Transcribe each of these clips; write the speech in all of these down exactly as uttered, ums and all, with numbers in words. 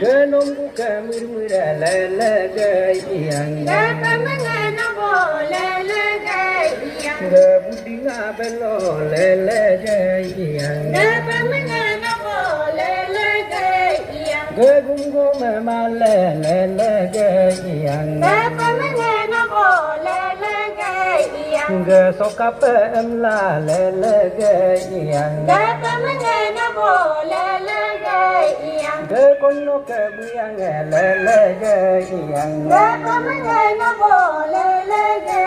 Ge nongku ke mirmir lelege iyang. Ge pemenge nobo lelege iyang. Ge budinga belo lelege iyang. Ge pemenge nobo lelege iyang. Ge gumgo memale lelege iyang. Ge pemenge nobo lelege iyang. Ge sokape emla lelege iyang. Ge pemenge nobo lelege iyang. Ge kono ke buyang lelege iyang. Ge pemenge nobo lelege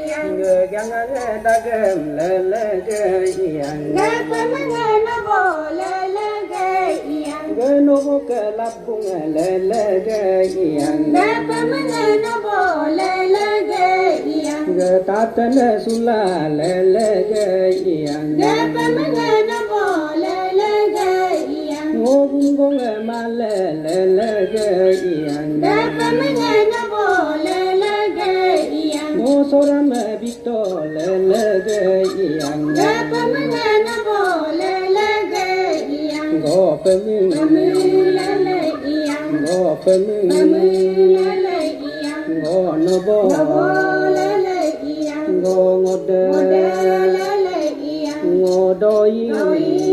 iyang. Ge jangan dagem lelege iyang. Ge pemenge nobo lelege iyang. Ge nobo ke labung lelege iyang. Ge pemenge nobo lelege iyang. Ge tatene sula lelege iyang. Ge pemenge nobo lelege iyang. Ngo gumgong male lelege iyang. Ge pemenge nobo lelege iyang. Ngo soram bito lelege iyang. Ge pemenge nobo lelege iyang. Ngo pemenge. Pemenge lele iyang. Ngo pemenge. Pemenge lele iyang. Ngo nobo. Nobo lele iyang. Ngo ngode. Ngode lele iyang. Ngo doi. Doi.